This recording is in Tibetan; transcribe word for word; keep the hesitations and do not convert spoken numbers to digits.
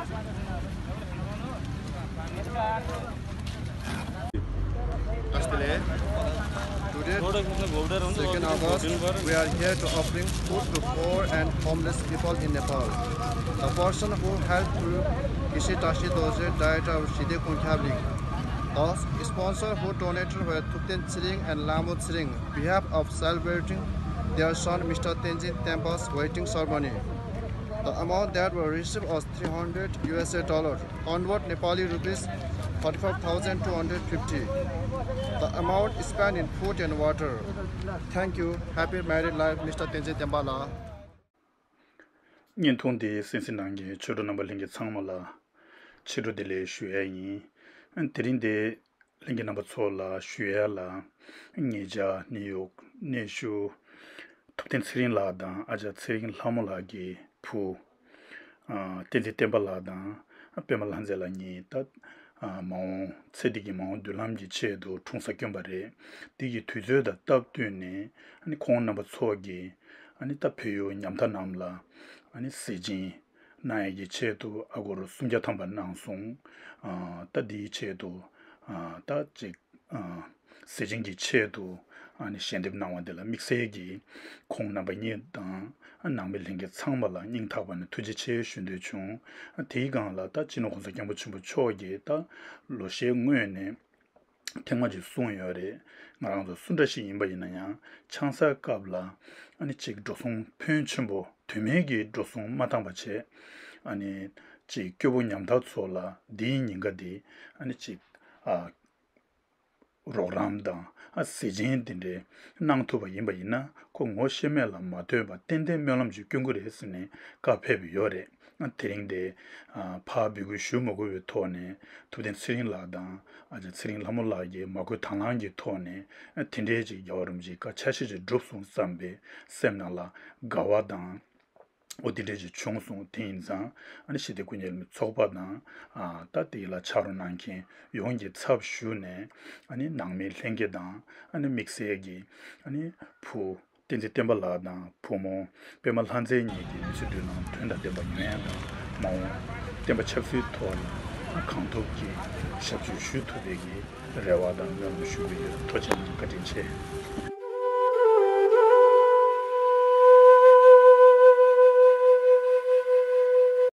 Today, second August, we are here to offering food to poor and homeless people in Nepal. The person who helped to Geshe Tashi Dorje died of Shide Kongkhyab Ling. The sponsor who donated were Thupten Tsering and Lamo Tsering, behalf of celebrating their son Mister Tenzin Tempa's wedding ceremony. The amount that were received was three hundred U S A dollar, convert Nepali rupees forty-five thousand two hundred fifty. The amount spent in food and water. Thank you. Happy married life, Mister Tenzin Tempa la. བརྙན་ཐུང་འདི་གསན་གཟིགས་གནང་མཁན་ཆོས་གྲོགས་རྣམ་པ་ལྷན་རྒྱས་ཚང་མ་ལ་ཕྱི་དྲོ་བདེ་ལེགས་ཞུ་ཡ་ཡིན། དེ་རིང་འདི་ལྷན་རྒྱས་རྣམ་པ་ཚོ་ལ་ཞུ་ཡ་ལ། ངེད་ཅག་ནིའུ་ཡོག་གནས་བཞུགས་ཐུབ་བསྟན་ཚེ་རིང་ལགས་དང་ཨ་ཅག་ཚེ་རིང་ལྷ་མོ་ལགས་ཀྱི་བུ། ཨ། བསྟན་འཛིན་བསྟན་པ་ལགས་དང་པད་མ་ལྷ་མཛེས་ལགས་གཉིས་ད། ཨ། མ་འོངས་ཚེ་འདི་གི་མ་འོངས་མདུན་ལམ་གྱི་ཆེད་དུ་འཁྲུངས་ས་བསྐྱོན་པ་རེད། འདི་གི་དུས་ཚོད་དང་སྟབས་བསྟུན་ནས་ཨ་ནི་ཁོང་རྣམ་པ་ཚོ་གིས་ཨ་ནི་ད་བལ་ཡུལ་ཉམ་ཐག་རྣམས་ལ་ཨ་ནི་ཟས་སྦྱིན་གནང་ཡས་ཀྱི་ཆེད་དུ་ཨ་སྒོར་སུམ་བརྒྱ་ཐམ་པ་གནང་སོང་། ཨ། ད་འདིའི་ཆེད་དུ། ཨ། ད་ཅིག་ཨ། ཟས་སྦྱིན་གྱི་ཆེད་དུ་ཨ་ནི་ཞལ་འདེབས་གནང་བ་འདི་ལ་དམིགས་བསལ་གྱིས་ཁོང་རྣམ་པ་གཉིས་དང་ནང་མི་ལྷན་རྒྱས་ཚང་མ་ལ་སྙིང་ཐག་པ་ནས་ཐུགས་རྗེ་ཆེ་ཞུ་འདོད་བྱུང་། དེའི་སྒང་ལ་ད་སྤྱི་ནོར་༸གོང་ས་༸སྐྱབས་མགོན་ཆེན་པོ་མཆོག་གིས་ད་ལོ་ཤས་སྔོན་ནས་ཐེངས་མ་གཅིག་གསུངས་ཡོད་རེད། ང་རང་ཚོ་སུ་འདྲ་ཞིག་ཡིན་པ་ཡིན་ན་ཡང་ཆང་སའི་སྐབས་ལ་ཨ་ནི་ཅིག་འགྲོ་སོང་ཕོན་ཆེན་པོ་དོན་མེད་ཀྱི་འགྲོ་སོང་མ་བཏང་བ་བྱས། ཨ་ནི་ཅིག་སྐྱོ་པོ་ཉམ་ཐག་ཚོ་ལ་འདིའི་ཉེན་ཁ་འདི་ཨ་ནི་ཅིག་ཨ། རོགས་རམ་དང་ཟས་སྦྱིན་དེ་འདྲའི་གནང་ཐུབ་པ་ཡིན་པ་ཡིན་ན་ཁོ་ངོ་ཤེས་མེད་ལ་མ་ལྟོས་པར་ཏན་ཏན་སྨོན་ལམ་ཅིག་སྐྱོན་གྱི་རེད་ཟེར་ནས་བཀའ་ཕེབས་ཡོད་རེད། དེ་རིང་དེ་ཕར་འབོད་སྐུལ་ཞུ་མ་དགོས་པའི་ཐོག་ནས་ཐུབ་བསྟན་ཚེ་རིང་ལགས་དང་ཨ་ཅག་ཚེ་རིང་ལྷ་མོ་ལགས་ཀྱིས་མ་བསྐུལ་དང་བླངས་ཀྱི་ཐོག་ནས་དེ་འདྲའི་ཅིག་རྒྱལ་བ་རིན་པོ་ཆེའི་བཀའ་འཆར་གཞི་ཅིག་བསྒྲུབས་སོང་བསམ་པའི་སེམས་ནང་ལ་དགའ་བ་དང་། འོ་དེ་འདྲས་ཅིག་བྱུང་སོང་། དེ་ཡིན་ཙང་ཨ་ནི་ཞི་བདེ་སྐུ་ཉིད་ཚོགས་པ་དང་ཨ་ད་དེ་ལ་ཕྱག་རོགས་གནང་མཁན་ཡོངས་ཀྱི་ཚབ་ཞུས་ནས་ཨ་ནི་ནང་མི་ལྷན་རྒྱས་དང་ཨ་ནི་དམིགས་བསལ་གྱི་ཨ་ནི་བུ་བསྟན་འཛིན་བསྟན་པ་ལགས་དང་བུ་མོ་པད་མ་ལྷ་མཛེས་གཉིས་ཀྱི་མི་ཚེ་མདུན་ལམ་དོན་དང་ལྡན་པ་ཡོང་ཡ་དང་མ་འོངས་བསྟན་པ་ཆབ་སྲིད་ཐོག་ལ་གང་ཐུབ་ཀྱིས་ཞབས་ཞུ་ཞུ་ཐུབ་པའི་གི་རེ་བ་དང་སྨོན་ལམ་ཞུ་གི་ཡོད། ཐུགས་རྗེ་གནང་། བཀའ་དྲིན་ཆེ།